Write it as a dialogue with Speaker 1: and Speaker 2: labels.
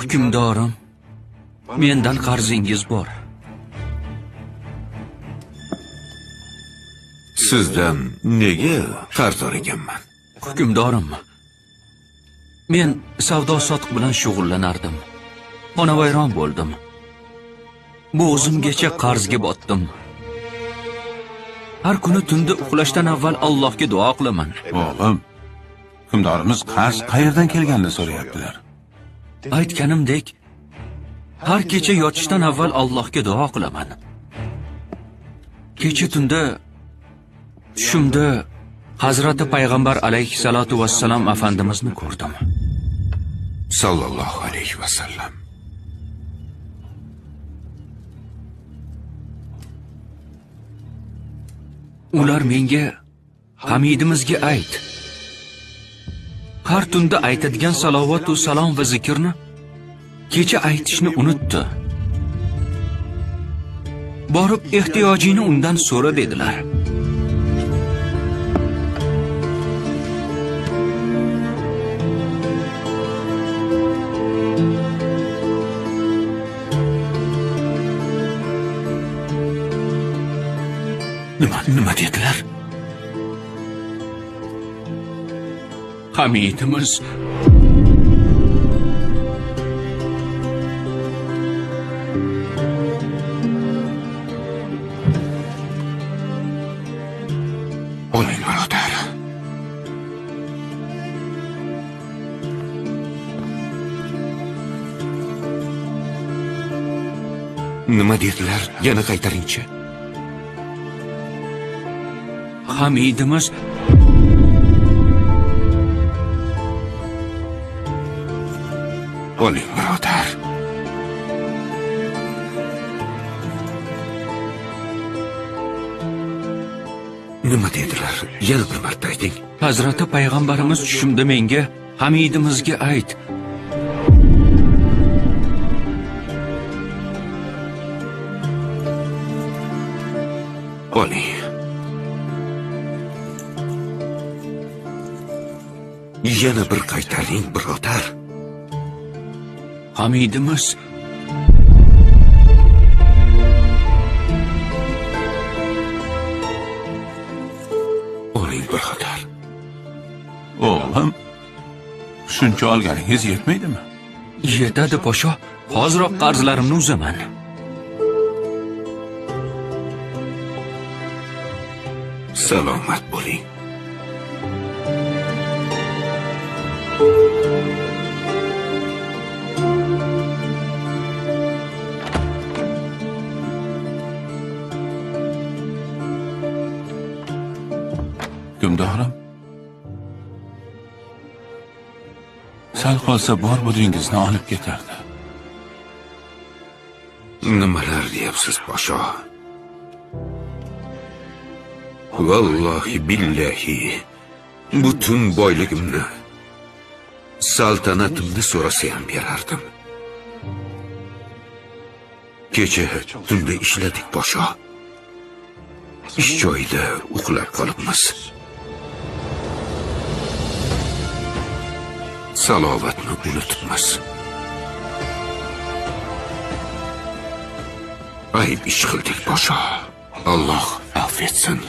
Speaker 1: Hukmdorim, mendan qarzingiz bor.
Speaker 2: Sizdan nega qarzdor ekanman?
Speaker 1: Hukmdorim, men savdo-sotiq bilan shug'ullanardim. Xonavayron bo'ldim. Bo'g'zimgacha qarzga botdim. Har kuni tunda uxlashdan avval Allohga duo qilaman.
Speaker 3: O'g'lim, hukmdorimiz qarz qayerdan kelganini so'rayaptilar.
Speaker 1: Aytganimdek, har kecha yotishdan avval Allohga duo qilaman. Kecha tunda tushimda Hazrati Payg'ambar alayhissalatu vassalam afandimizni ko'rdim.
Speaker 2: Sallallohu alayhi vasallam.
Speaker 1: Ular menga Hamidimizga ayt. Har tunda aytadigan salovat va salom va zikrni kecha aytishni unutdi. Borib ehtiyojingni undan so'ra dedilar. Nima dedilar? Hamidimiz
Speaker 2: oling birodar. Nima dedilar? Yana qaytaringchi.
Speaker 1: Hamidimiz
Speaker 2: oling birodar. Nima dedilar? Yana bir marta ayting.
Speaker 1: Hazrati Payg'ambarimiz tushimda menga Hamidimizga ayt.
Speaker 2: Oling. Yana bir qaytaring birodar.
Speaker 1: Hamidimiz
Speaker 2: oling birodar.
Speaker 3: O'g'lim, shuncha olganingiz yetmaydimi?
Speaker 1: Yetadi posho. Hoziroq qarzlarimni uzaman.
Speaker 2: Salomat bo'ling.
Speaker 3: Hukmdorim, sal qolsa bor budingizni olib ketardi.
Speaker 2: Nimalar deyapsiz, posho? Vallohi billahi, butun boyligimni, saltanatimni so'rasa ham berardim. Kecha tunda ishladik, posho. Ish joyida uxlab qolibmiz. Salovatni unutibmiz. Ayb ish qildik, posho. Alloh afv etsin.